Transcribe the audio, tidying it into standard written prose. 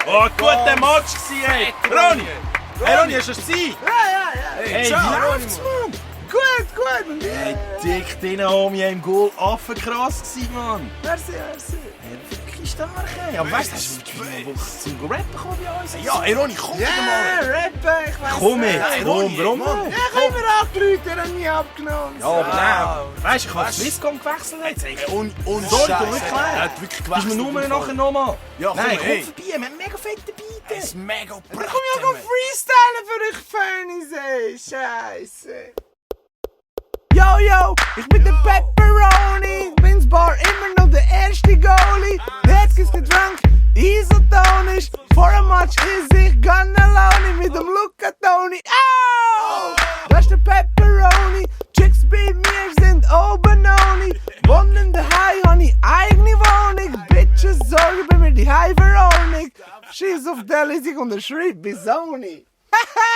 Oh, guter Match gewesen, ey. Rouny! Hey, Rouny, hast du es gesehen? Ja. Hey, wie läuft's, Mann? Gut. Und Hey, dick, dein Homie im Goal, affenkrass gewesen, Mann. Merci. Ja, wirklich stark, ey. Aber weißt du, hast du zum Rappen gekommen bei uns? Ja, ey Rouny, komm Ja, mal. rappen, ich weiss Komm nicht. jetzt, Rouny, warum? Mann. Ja, ich hab immer angerufen, er hat mich abgenommen. Ja, aber Ja. nein. Weißt du, ich habe auf Swisscom gewechselt. Und Sorry, Scheiße. du nicht Er klar. hat wirklich Bist du mir gewechselt. nur nachher nochmal? Ja, komm, Nein, hey. komm vorbei, wir haben mega fette Er Beine. ist mega Ich komm ja go freestylen für euch Fans, ey. Scheiße. Yo, ich bin der Pepperoni. Bin's Bar immer noch der erste Goalie. Jetzt gibt's Getränk, isotonisch. Vor einem Match ist ich ganz alleine mit dem Luca Toni. Au! Das ist der Pepperoni. Chicks bei mir sind oben ohne. Wohnen daheim, hab ich eigene Wohnung. Bitches sorgen bei mir die Verordnung. Schieß auf der Lisig und der schreibt bis Sony. Haha!